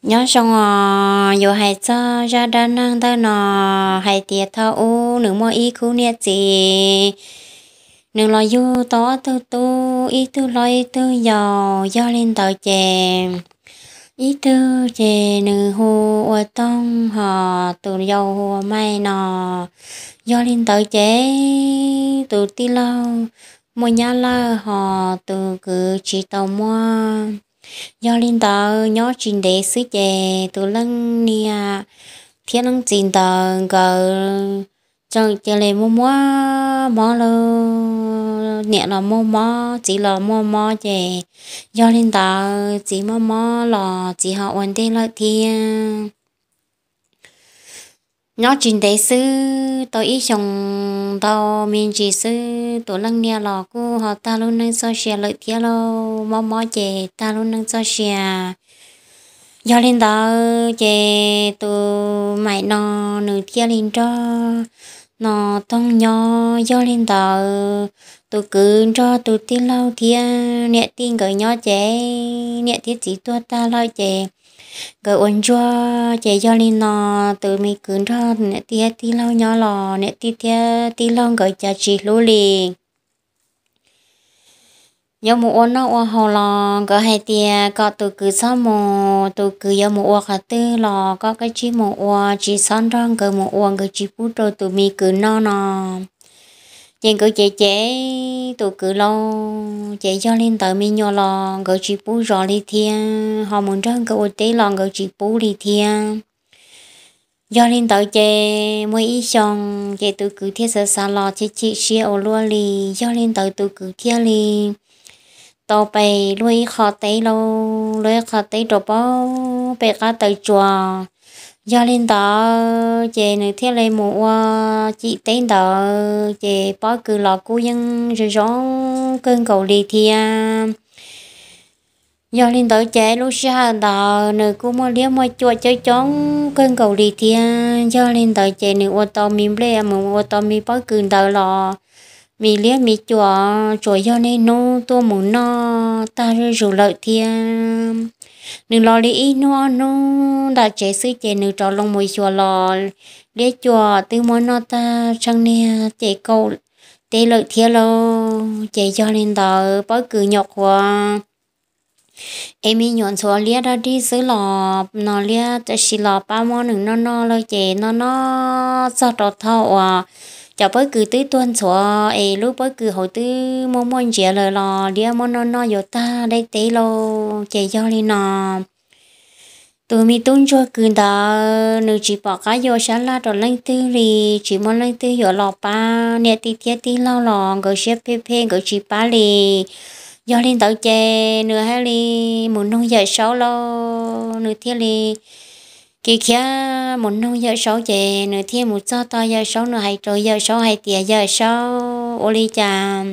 Nyob zoo os, yuav hais txog zaj dab neeg ntawm no hais tias thaum ub nws muaj ib khub niam txiv, nws los yug tau ob tug tub, ib tug hlob ib tug yau. Yog li ntawd ces ib tug ces nws hu ua Tooj, hos tus yau hu ua Maiv no. Yog li ntawd ces tus tij laug muaj nyab lawm, hos tus kwv tsis tau muaj. Yog li ntawd nyob tsis ntev xwb ces tus leej niam thiab leej txiv ntawd nkawd tseem cia li muaj muaj mob lawm. Niam los muaj mob, txiv los muaj mob ces yog li ntawd txiv muaj mob los txiv ho ua ntej lawm thiab. Nyob tsis ntev xwb, tau ib xyoos ntau me ntsis xwb tus leej niam los kuj ho tag lub neej txoj sia lawm thiab lauj. Mob mob ces tag lub neej txoj sia. Yog li ntawd ces tus Maiv no nws thiaj li nrog no Tooj nyob. Yog li ntawd tus kwv nrog tus tij laug thiab niam tij nkawd nyob ces niam thiab txiv tuag tag lawm ces nkawd ua ntsuag ces yog li no tus me kwv nrog niam tij thiab tij laug nyob los niam tij thiab tij laug nkawd cas tsis hlub li. Yuav mus ua noj ua haus los nkawd hais tias kom tus kwv txhob mus, tus kwv yuav mus ua qhov twg los koj kav tsij mus ua, tsis txhob nrog nkawd mus ua, nkawd tsis pub rau tus me kwv noj no. Ces nkawd cem cem tus kwv lauj, ces yog li ntawd me nyuam los nkawd tsis pub zov li thiab, ho mus nrog nkawd ua teb los nkawd tsis pub li thiab. Yog li ntawd ces muaj ib xyoos ces tus kwv thiaj xav xav los chim chim siab ua luaj li. Yog li ntawd tus kwv thiaj li tau pem luag ib qho teb lauj, luag ib qho teb rau pem qab taw tsuas. Yog li ntawd ces nws thiaj li mus ua cim teb ntawd ces pob kws los kuj yeej zoo zoo kawg nkaus li thiab. Yog li ntawd ces lub sij hawm ntawd nws kuj muaj liab muaj cuam coob coob kawg nkaus li thiab. Yog li ntawd ces nws ua tau me nplej mus ua tau me pob kws ntawd los me liab me cuam tsuas yog niaj hnub tuaj mus noj tag zuj zus lawm thiab. Nws los li ib hnub ob hnub ntawm tsev xwb ces nws rov loo mus xyuas los liab cuam twb muab noj tag tsheej niag ces kaum teb lawm thiab lauj. Ces yog li ntawd pob kws nyuam qhuav es me nyuam ntxhuav liab dog dig xwb los no liab tam sim los pab muab nws noj noj lawm ces noj noj txog rau thaum uas cov pob kws twb tuag ntxhuav es lub pob kws hauv twb muaj muaj ntsiav lawm los liab muab noj noj yuav tag daim teb lauj. Ces yog li no tus me tub ntsuag kws ntawd nws tsis pom qab yuav sab laj rau leej twg li, tsis muaj leej twg yuav los pab, niam tij thiab tij laug los nkawd siab phem phem nkawd tsis pab li. Yog li ntawd ces nws thiaj li mus noog Yawm Saub lauj, nws thiaj li khiav khiav mus noog Yawm Saub ces nws thiaj mus txog tau Yawm Saub, nws hais rau Yawm Saub hais tias, Yawm Saub, ua li cas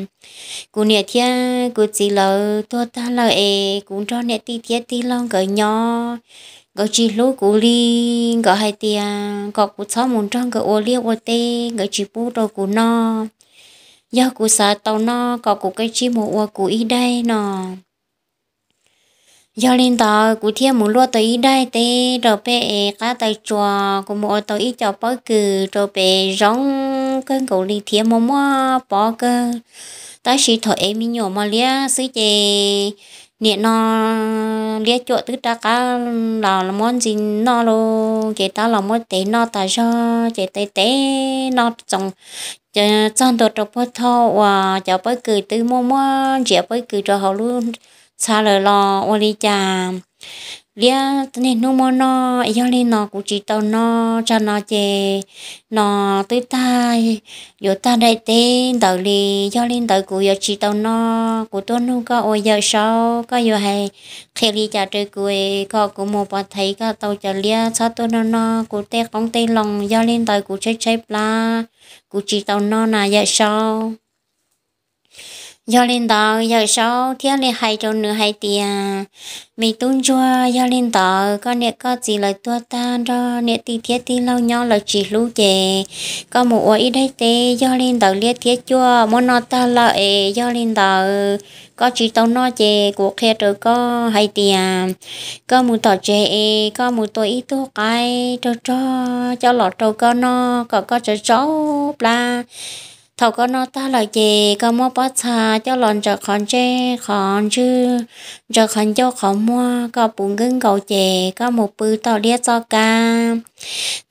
kuv niam thiab kuv txiv lawv tuag tag lawm es kuv nrog niam tij thiab tij laug nkawd nyob, nkawd tsis hlub kuv li. Nkawd hais tias kom kuv txhob mus nrog nkawd ua liaj ua teb, nkawd tsis pub rau kuv noj. Yog kuv xav tau noj kom kuv kav tsij mus ua kuv ib daim no. Yog li ntawd kuv thiaj mus luaj tau ib daim teb rau pem qab taw tsuas, kuv mus ua tau ib co pob kws rau pem zoo kawg nkaus li thiab muaj muaj pob kawg. Tab sis thaum es me nyuam mos liab xwb ces nim no liab cuam twb rov qab los muab ntxiv noj lauj, ces rov los muab tev noj tas zog ces tev tev noj txoos txog ntua rau puag thaum uas cov pob kws twb muaj muaj ntsiav pob kws rau hauv lub txha lawm los ua li cas liab niaj hnub muab noj. Yog li no kuv tsis tau noj, tsam no ces no twb tag, yuav tag daim teb ntawd li. Yog li ntawd kuv yuav tsis tau noj. Kuv tuaj nug koj ua Yawm Saub, koj yuav hais qhia li cas rau kuv kom kuv mus pov thaiv koj tau cov liab txhob tuaj noj noj kuv tej qoob tej loo. Yog li ntawd kuv tshaib tshaib plab, kuv tsis tau noj na Yawm Saub. Yog li ntawd yawm saub thiaj li hais rau nws hais tias, me tub ntsuag, yog li ntawd koj niam koj txiv lawv tuag tag nrog niam tij thiab tij laug nyob lawv tsis hlub ces koj mus ua ib daim teb, yog li ntawd liab thiab cuaj muab noj tag lawm es yog li ntawd koj tsis tau noj ces kuv qhia rau koj hais tias koj mus tom tsev es koj mus tua ib tug qaib rog rog coj los rau koj noj kom koj tsau tsau plab. Thaum koj noj tag lawm ces koj muab pob txha coj los ntsaws qhov ntsej qhov ntswg, ntsaws qhov ncauj qhov muag kom puv nkeeb nkaus ces koj mus pw tom liab txoj kab.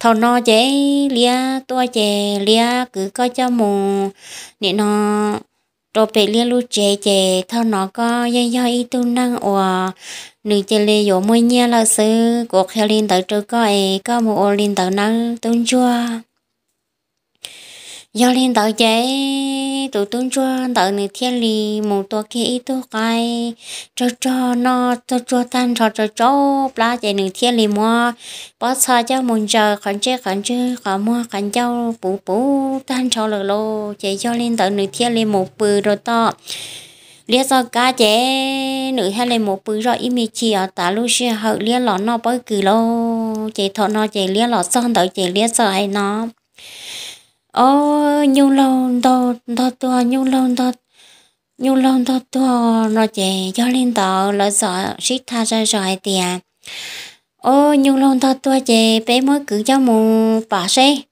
Thaum no ces liab tuaj ces liab kwv koj coj mus nim no rau pem liab lub tsev ces thaum no koj yeej yog ib tug neeg uas nws cia li yuav muaj nyiaj lawm xwb. Kuv qhia li ntawd rau koj es koj mus ua li ntawd nawb tub ntsuag. Yog li ntawd ces tus tub ntsuag ntawd nws thiaj li mus tua kiag ib tug qaib rog rog noj tsuag tsuag tag nrho tsau tsau plab ces nws thiaj li muab pob txha coj mus ntsaws qhov ntsej qhov ntswg qhov muag qhov ncauj puv puv tag nrho lawm lauj. Ces yog li ntawd nws thiaj li mus pw rau tom liab txoj kab ces nws thiaj li mus pw zoj ib me chim os. Tas lub sij hawm liab los noj pob kws lauj. Ces thaum no ces liab los txog ntawd ces liab txawm hais no, o, nyuj laug ntog tuag, nyuj laug ntog, nyuj laug ntog tuag no ces yog li ntawd lawv txawm sib tham zaj zog hais tias, o, nyuj laug ntog tuag ces peb muab kwv coj mus pam seb.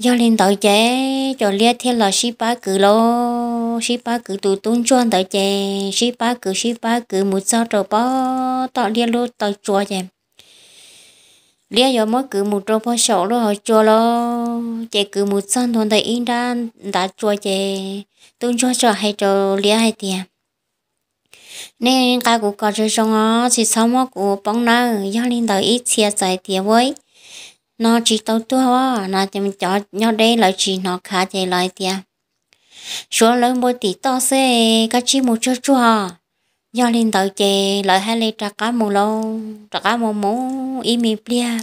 Yog li ntawd ces cov liab thiaj los sib pab kwv lauj, sib pab kwv tus tub ntsuag ntawd ces sib pab kwv sib pab kwv mus txog rau pem tom liab lub taw tsua ces liab yuav muab kwv mus rau pem saum lub hauv tsua lauj. Ces kwv mus txog ntua ntawm ib nrab ntav tsua ces tub ntsuag txawm hais rau liab hais tias, nej nqa kuv kom zoo zoo os, tsis txhob muab kuv poob nawb. Yog li ntawd ib txhia txawm hais tias, ua, no tsis tau tuag os no. Cov nyob deb lawv tsis hnov khav ces lawv hais tias, suav lawv npua tim toj xwb, koj tsij mus tsuag tsuag. Yog li ntawd ces lawv thiaj li rov qab mus lauj, rov qab mus mus ib me pliag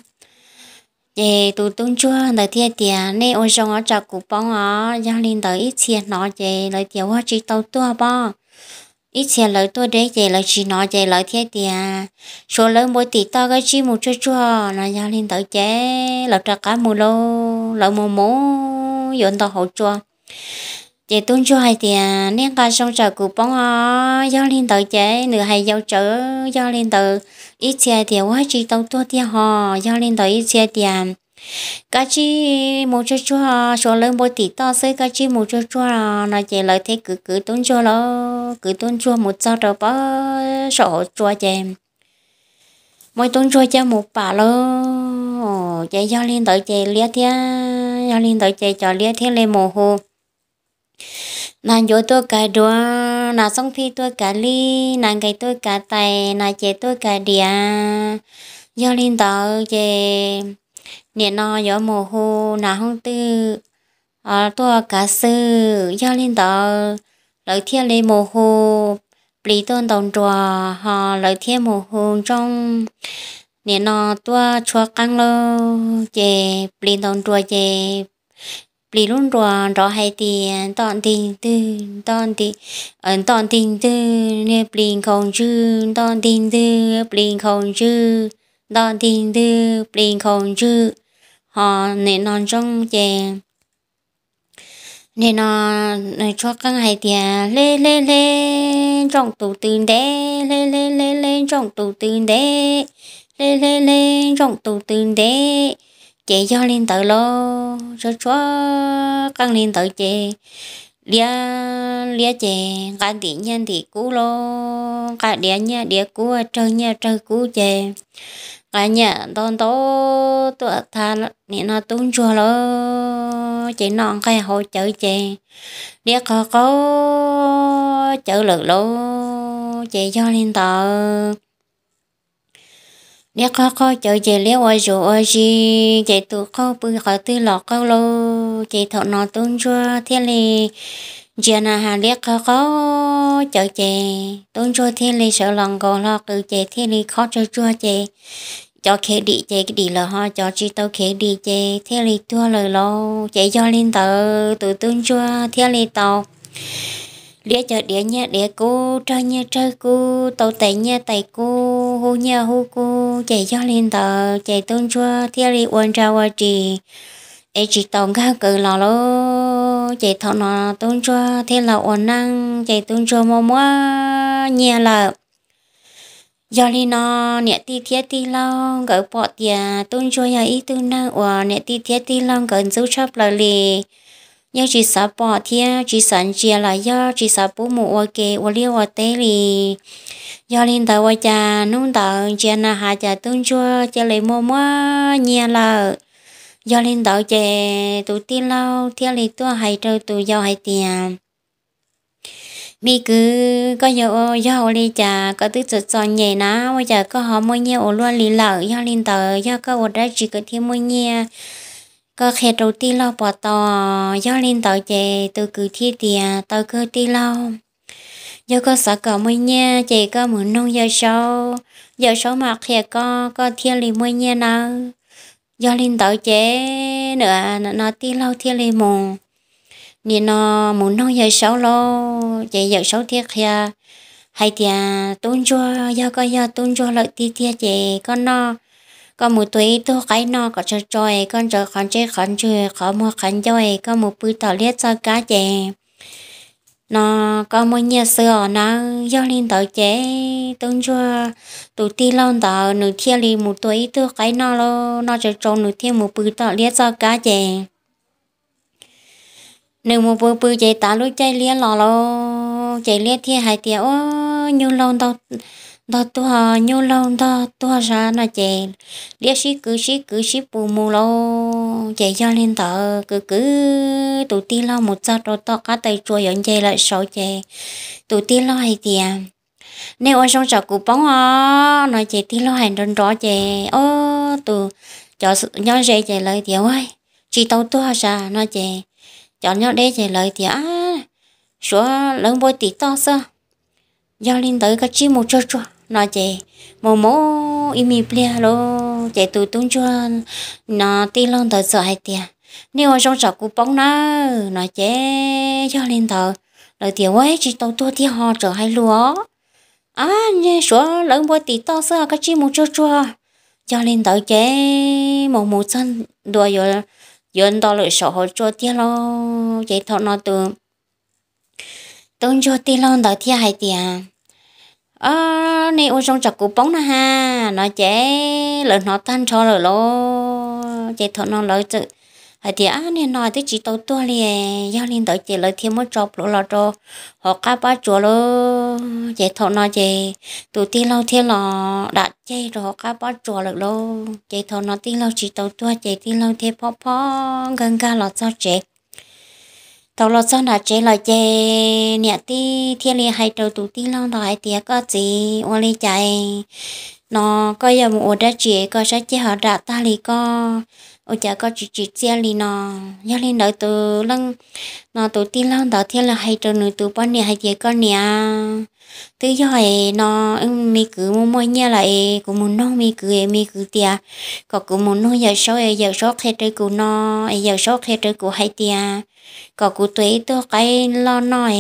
ces tus tub ntsuag ntawd thiaj tias, nej ua zoo os, tsam kuv poob os. Yog li ntawd ib txhia hnov ces lawv tias, ua, tsis tau tuag pob. Ib txhia lawv tuaj deb ces lawv tsis hnov ces lawv thiaj tias, suav lawv npua tim toj, koj tsij mus tsuag tsuag no. Yog li ntawd ces lawv rov qab mus lauj, lawv mus mus yuav nto hauv tsua ces tub ntsuag hais tias, nej nqa zoo tsam kuv poob os. Yog li ntawd ces nws hais yau tsawv. Yog li ntawd ib txhia tias, ua, tsis tau tuag tiag hos. Yog li ntawd ib txhia tias, koj tsij mus tsuag tsuag, suav lawv npua tim toj xwb, koj tsij mus tsuag tsuag no. Ces lawv thiaj kwv kwv tub ntsuag lauj, kwv tub ntsuag mus txog rau pem saum hauv tsua ces muab tub ntsuag coj mus pam lauj. Ces yog li ntawd ces liab thiab, yog li ntawd ces cov liab thiaj li mus hu nas ncuav tuaj kav duav, nas xoob phij tuaj kav lij, nas nkees tuaj kav tais, nas ces tuaj kav diav. Yog li ntawd ces nim no yuav mus hu nas hooj twm tuaj kav xwm. Yog li ntawd lawv thiaj li mus hu plis tuaj ntaus nruas, ho lawv thiaj mus hu ntsooj nim no tuaj tshuab qeej lauj. Ces plis ntaus nruas ces plis lub nruas nrov hais tias, nto ntig ntwg, nto ntig, nto ntig ntwg, niag plis nkhaus ntswg, nto ntig ntwg, plis nkhaus ntswg, nto ntig ntwg, plis nkhaus ntswg. Ho nim no ntsooj ces nim no tshuab qeej hais tias, hle hle hle, ntsooj tus tw ntev, hle hle hle hle, ntsooj tus tw ntev, hle hle hle, ntsooj tus tw ntev. Ces yog li ntawd lauj, tshuab tshuab qeej li ntawd ces liab liab ces nqa ntim nyiaj ntim kub lauj, nqa diav nyiaj diav kub, rawg nyiaj rawg kub ces nqa nyiaj ntau ntau tuaj thab nim no tub ntsuag lauj. Ces noj nqaij haus cawv ces liab qhov qaug cawv lawm lauj. Ces yog li ntawd liab qhov qaug cawv ces liab ua zuj ua zis ces tus qaug pw qhov twg los qaug lauj. Ces thaum no tub ntsuag thiaj li ntsia na has liab qhov qaug cawv ces tub ntsuag thiaj li sawv los nkaus hlo qws ces thiaj li khob tsuag tsuag ces cov khev dim ces dim lawm ho cov tsis tau khev dim ces thiaj li tuag lawm lauj. Ces yog li ntawd tus tub ntsuag thiaj li tau liab cov diav nyiaj diav kub, rawg nyiaj rawg kub, tau tais nyiaj tais kub, hub nyiaj hub kub. Ces yog li ntawd ces tub ntsuag thiaj li ua nra ua ris es tsis tau nkag kaws los lauj. Ces thaum no tub ntsuag thiaj los ua neej ces tub ntsuag muaj muaj nyiaj lawm. Yog li no niam tij thiab tij laug nkawd pom tias tub ntsuag yog ib tug neeg uas niam tij thiab tij laug nkawd ntxub tshaj plaws li, yeej tsis xav pom thiab tsis xav ntsia los yog tsis xav pub mus ua ke ua liaj ua teb li. Yog li ntawd ua cas hnub ntawd ntsia na has cas tub ntsuag cia li muaj muaj nyiaj lawm. Yog li ntawd ces tus tij laug thiaj li tuaj hais rau tus yau hais tias, me kwv, koj yog ua li cas koj twb txom txom nyem na ua cas koj ho muaj nyiaj ua luaj li lawm? Yog li ntawd yog koj ua dab tsi koj thiaj muaj nyiaj, koj qhia rau tij laug pom tau. Yog li ntawd ces tus kwv thiaj tias, tau kawg tij laug, yog koj xav kom muaj nyiaj ces koj mus noog Yawm Saub, Yawm Saub mam qhia koj, koj thiaj li muaj nyiaj nawb. Yog li ntawd ces nws no tij laug thiaj li mus, nim no mus noog Yawm Saub lauj. Ces Yawm Saub thiaj qhia hais tias, tub ntsuag, yog koj yog tub ntsuag lawm tiag tiag ces koj noj, koj mus tua ib tug qaib noj kom tsau tsau es koj ntsaws qhov ntsej qhov ntswg qhov muag qhov ncauj es koj mus pw tom liab txoj kab ces no koj muaj nyiaj xwb os nawb. Yog li ntawd ces tub ntsuag tus tij laug ntawd nws thiaj li mus tua ib tug qaib noj lauj, noj tsau tsau nws thiaj mus pw tom liab txoj kab ces nws mus pw pw ces tav lub caij liab los lauj. Ces liab thiaj hais tias, ua, nyuj laug ntog tuag, nyuj laug ntog tuag sab no ces liab sib kwv sib kwv sib pus mus lauj. Ces yog li ntawd kwv kwv tus tij laug mus txog rau tom qab taw tsua yuav nce lawm saud ces tus tij laug hais tias, nej ua zoo tsom kuv poob os no ces tij laug hais nrov nrov ces ob tus cov nyob ze ces lawv tias, ua, tsis tau tuag sas no ces cov nyob deb ces lawv tias, suav lawv npua tim toj xwb. Yog li ntawd koj tsij mus tsuag tsuag no ces mus mus ib me pliag lauj ces tus tub ntsuag no tij laug ntawd txawm hais tias, nej ua zoo tsom kuv poob nawb no ces yog li ntawd lawv tias, ua, tsis tau tuag tiag ho tseem hais lus os. A, suav lawv npua tim toj xwb koj tsij mus tsuag tsuag. Yog li ntawd ces mus mus txog ntua yuav nto lawm saum hauv tsua tiag lauj. Ces thaum no tus tub ntsuag tij laug ntawd thiaj hais tias, nej ua zoo tsom kuv poob na ha no ces lawv hnov tag nrho lawm lauj. Ces thaum no lawv txawm hais tias, niag no twb tsis tau tuag li. Yog li ntawd ces lawv thiaj muab tso plhuav los rau hauv qab pob tsuas lauj. Ces thaum no ces tus tij laug thiaj los dam ceg rau hauv qab pob tsuas lawm lauj. Ces thaum no tij laug tsis tau tuag ces tij laug thiaj phob phob nkag nkag los txog tsev. Thaum los txog nram tsev lawm ces niam tij thiaj li hais rau tus tij laug ntawd hais tias, koj txiv, ua li cas no koj yuav mus ua dab tsi koj sab ceg ho dam tag li koj, ua cas koj tsis tsim txiaj li no? Yog li ntawd tus leej no tus tij laug ntawd thiaj li hais rau nws tus poj niam hais tias, koj niam, twb yog es no me kwv muaj muaj nyiaj lawm es kuv mus noog me kwv es me kwv tias kom kuv mus noog Yawm Saub es Yawm Saub qhia rau kuv no, es Yawm Saub qhia rau kuv hais tias kom kuv tua ib tug qaib loj noj,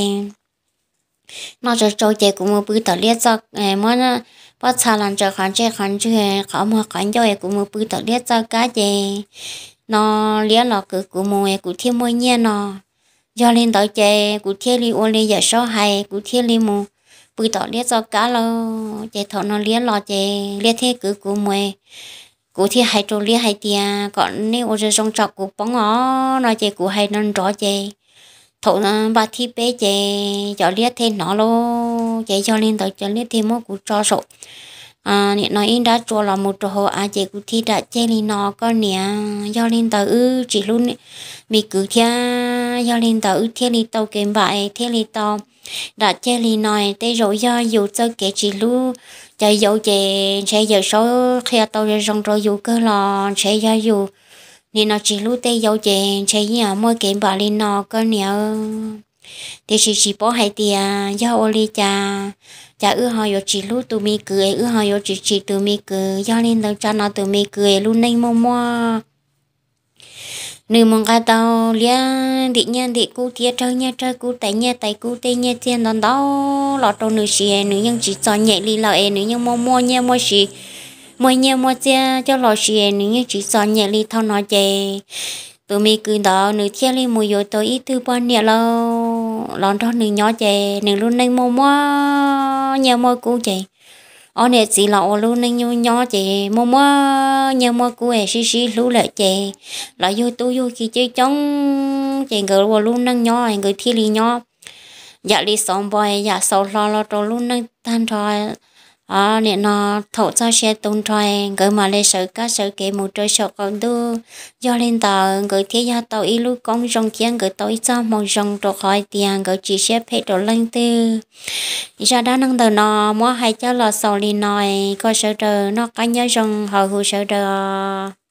noj tsau tsau ces kuv mus pw tom liab txoj, muab pob txha los ntsaws qhov ntsej qhov ntswg qhov muag qhov ncauj es kuv mus pw tom liab txoj kab ces no liab los kwv kuv mus es kuv thiaj muaj nyiaj no. Yog li ntawd ces kuv thiaj li ua li Yawm Saub hais, kuv thiaj li mus pw tom liab txoj kab lauj. Ces thaum no liab los ces liab thiaj kwv kuv mus, kuv thiaj hais rau liab hais tias kom nej ua zoo zoo tsom kuv poob os no ces kuv hais nrov nrov ces thaum npaj thib peb ces cov liab thiaj hnov lauj. Ces yog li ntawd cov liab thiaj muab kuv tso saum nim no ib nrab tsua los mus rau hauv av ces kuv thiaj dam ceg li no koj niam. Yog li ntawd wb tsis hlub me kwv thiab, yog li ntawd wb thiaj li tau kev npam es thiaj li tau dam ceg li no. Tej zaum yog yus txoj kev tsis hlub cov yau ces ntshe Yawm Saub qhia tau zoo zoo rau yus kawg los ntshe yog yus nim no tsis hlub tej yau ces ntshe yeej muaj kev npam li no koj niam. Tiam sis tsis paub hais tias yog ua li cas, cas wb ho yuav tsis hlub tus me kwv es wb ho yuav tsis tsim tus me kwv. Yog li ntawd tsam no tus me kwv es lub neej muaj muaj Nws mus nqa tau liab ntim nyiaj ntim kub thiab rawg nyiaj rawg kub, tais nyiaj tais kub, tej nyiaj txiag ntau ntau los rau nws siv, nws yeej tsis txom nyem li lawm es nws yeej muaj muaj nyiaj muaj siv, muaj nyiaj muaj txiag coj los siv, nws yeej tsis txom nyem li. Thaum no ces tus me kwv ntawd nws thiaj li mus yuav tau ib tug poj niam los nrog nws nyob ces nws lub neej muaj muaj nyiaj muaj kub ces ob niam txiv los ua lub neej nyob nyob ces muaj muaj nyiaj muaj kub es sib sib hlub lawm ces los yug tub yug ki coob coob ces nkawd ua lub neej nyob nkawd thiaj li nyob yam li xauv npo yam xaus hlo los rau lub neej tag nrho. Nim no thaum txoj sia tu nrho nkawd mam li sawv kab sawv kev mus rau saum qaum ntuj. Yog li ntawd nkawd thiaj yog tau ib lub koob zoo thiab nkawd tau ib txoj hmoo zoo rau qhov hais tias nkawd tsis siab phem rau leej twg. Zaj dab neeg ntawm no muab hais coj los xaus li no, kom sawv daws noj qab nyob zoo, hauv huv sawv daws os.